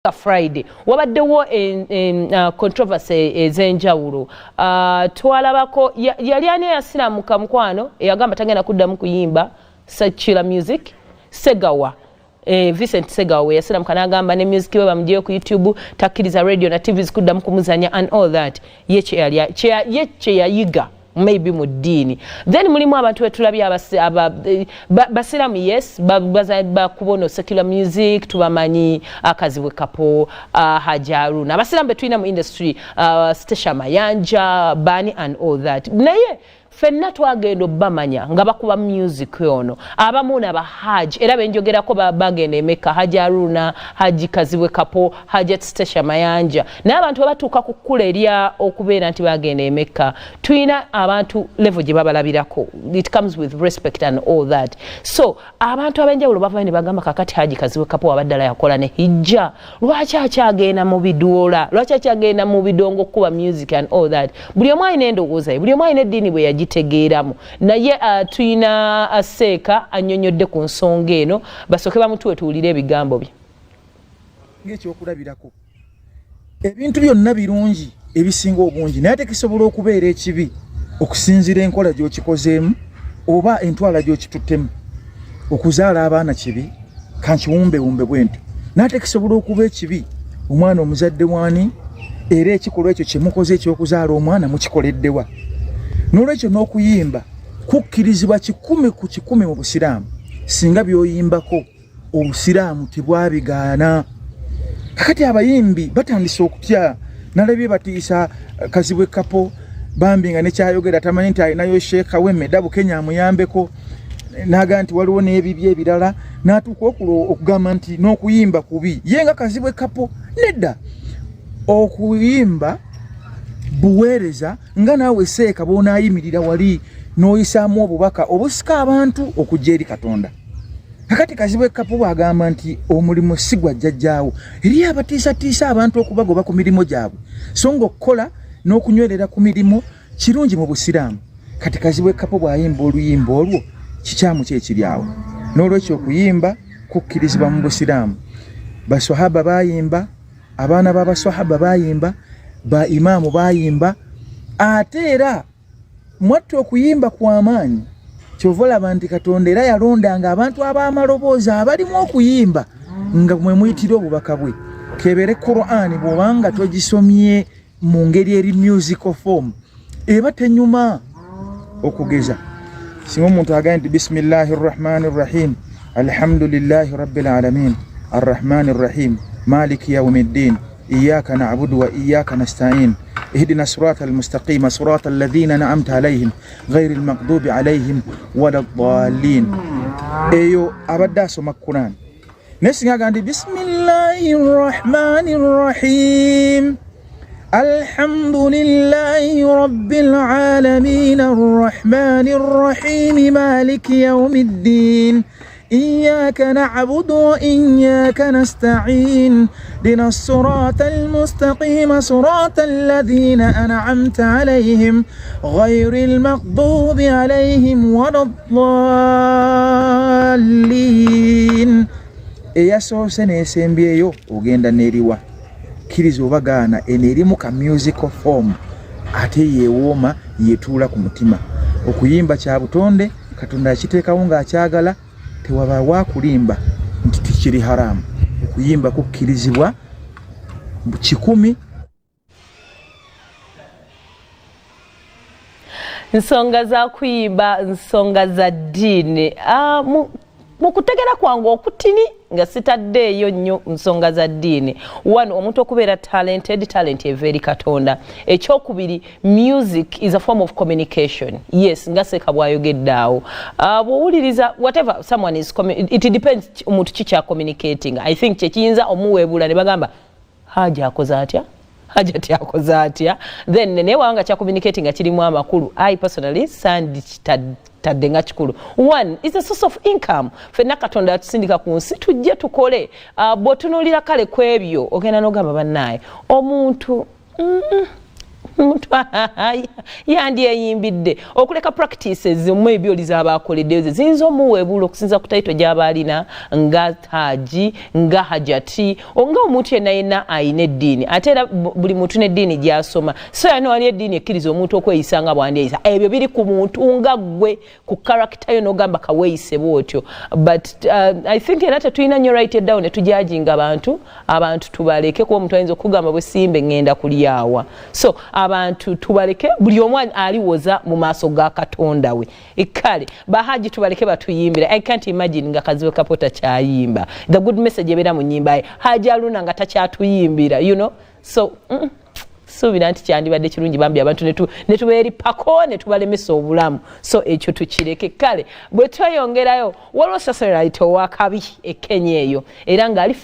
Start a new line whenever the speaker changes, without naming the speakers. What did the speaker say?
Friday wabaddewo controversy ez'enjawulo. Twalabako yali ani eyasiramuka, mukwano, eyagamba tagenda kuddamu kuyimba secular music? Segawa, Vincent Segawa we yasiramuka n'agamba ne music we bamugyeyo ku YouTube, takkiriza radio na TV zikuddamu kumuzanya and all that. Ye kye yayiga maybe mu ddiini. Then mulimu abantu betulabye basiramu, yes, bakubono secular music, tubamanyi, Akazibwe Kapo, Haji Haruna, abasiramu betulina mu industry, Stecia Mayanja, bani and all that. Naye ffenna twagenda obbamanya nga bakuba music ono. Abamu nabahaji era benjogerako bagenda emeka, Haji Haruna, Haji Kazibwe Kapo, Hajat Stecia Mayanja. Naye abantu bebatuuka ku kkula erya okubeera nti bagenda emeka, tulina abantu level gye babalabirako. It comes with respect and all that. So abantu ab'enjawulo bavayo ne bagamba, kakati Haji Kazibwe Kapo wabaddala yakola ne hijja, lwaki akyagenda mu bidwola? Lwaki akyagenda mu bidongo okukuba music and all that? Buli omu alina endowooza ye, buli omu alina eddiini bwe yagitegeeramu. Naye tulina Seeka annyonnyodde ku nsonga eno. Basooke bamutuwe tuwulire ebigambo bye.
Ng'ekyokulabirako, ebintu byonna birungi ebisinga obungi, naye ate kisobola okubeera ekibi okusinziira enkola gy'okikozeemu oba entwala gy'okituttemu. Okuzaala abaana kibi? Kankiwumbewumbe bwe ntyo. Naye ate kisobola okuba ekibi, omwana omuzadde wani, era ekikolwa ekyo kyemukoze ekyokuzaala omwana mukikoleddewa? N'olwekyo n'okuyimba kukkirizibwa 100% mu Busiraamu, singa by'oyimbako Obusiraamu tebwabigaana. Kakati abayimbi batandise okutya. Nalabye batiisa Kazibwe Kapo bambi, nga nekyayogera tamanyi nti alinayo Sheeka wemeda Bukenya amuyambeko, naga nti waliwo n'ebibi ebirala, n'atuuka okugamba nti n'okuyimba kubi, ye nga Kazibwe Kapo. Nedda, okuyimba buweereza, nga naawe Seeka bw'onaayimirira wali n'oyisaamu obubaka obusika abantu okujja eri Katonda. Kakati Kazibwe Kapo bw'agamba nti omulimu si gwa jjajjaawo, eri abatiisatiisa abantu okubagoba ku mirimu gyabwe, so nga okukola n'okunywerera ku mirimu kirungi mu Busiraamu. Kati Kazibwe Kapo bw'ayimba oluyimba olwo, kikyamu ki ekiri awo? N'olwekyo okuyimba kukkirizibwa mu Busiraamu. Baswahaba bayimba, abaana b'abaswahaba bayimba, ba imaamu bayimba. Ate era mwattu okuyimba kw'amaanyi, kyova olaba nti Katonda era yalondanga abantu ab'amaloboozi abalimu okuyimba nga mwe muyitira obubaka bwe. Kebere Qur'ani, bw'obanga togisomye mu ngeri eri musical form, eba tenyuma. Okugeza, singa omuntu agambye nti bismillahi rrahmani rrahim, alhamdulillahi rabbil alamin, arrahmani rrahim, maliki yaumiddin, iyaka nabudu wa iyaka nastain, ihdina sirata almustaqima, sirata alladhina an'amta alayhim, ghairi almaghdubi alayhim wala ddallin, eyo abadde asoma Quran. Naye singa agamba nti bismillahi rrahmani rrahim, alhamdulillahi rabbil alamin, arrahmani rrahim, maliki yaumiddin, إياك نعبد وإياك نستعين، اهدنا الصراط المستقيم، صراط الذين أنعمت عليهم، غير المغضوب عليهم ولا الضالين، eyasoose n'esembyeyo ogenda n'eriwa, kkiriza oba gaana, eno erimu ka musical form ate yeewooma, yetuula ku mutima. Okuyimba kya butonde, Katonda akiteekawo ng'akyagala. Tewabaawo akulimba nti tikiri haramu. Okuyimba kukkirizibwa 100.
Nsonga za kuyimba, nsonga za ddiini. Mu kutegera kwange okutini nga sitaddeeyo nnyo nsonga za ddiini, one, omuntu okubeera talented, talent eva eri Katonda. Ekyokubiri, music is a form of communication. Yes, nga Seeka bwayogedde awo, bw'owuliriza whatever someone is, it depends omuntu kikya communicating. I think kyekiyinza omuweebula ne bagamba Haji akoze atya, Hajati akoze atya. Then naye wabanga kya communicating nga kirimu amakulu, I personally sanditadde nga kikulu. One is a source of income. Fenna Katonda yatusindika ku nsi tujje tukole. Bw'otunuulira kale ku ebyo, ogenda n'ogamba, bannaaye, omuntu Omuntu yandyeyimbidde okuleka practices maybe oli zaba akoleddeyo ze ziyinza omuweebuula okusinza ku title gy'aba alina nga Haji, nga Hajati, nga omuntu yenna yenna ayina eddiini. Ate era buli muntu n'eddiini gy'asoma, so yana wali eddiini ekkiriza omuntu okweyisa nga bwandyeyisa. Ebyo biri ku muntu nga ggwe, ku character yo, n'ogamba kaweeyise bwotyo. But I think era tetulina nnyo right down ne tujudginga abantu. Abantu tubaleke, kuba omuntu ayinza okugamba, "Bwe simbe ŋŋenda kulyawa." So abantu tubaleke, buli omu aliwoza mu maaso ga Katonda we. Kale Bahaji tubaleke batuyimbira. I can't imagine nga Kazibwe Kapo takyayimba. The good message ebeera mu nyimba ye. Haji Aluna nga takyatuyimbira. So suubira nti kyandibadde kirungi bambi abantu ne tubeeripako ne tubalemesa obulamu. So ekyo tukireke. Kale bwe tweyongerayo, waliwo socialite owakabi e Kenya eyo era ng'ali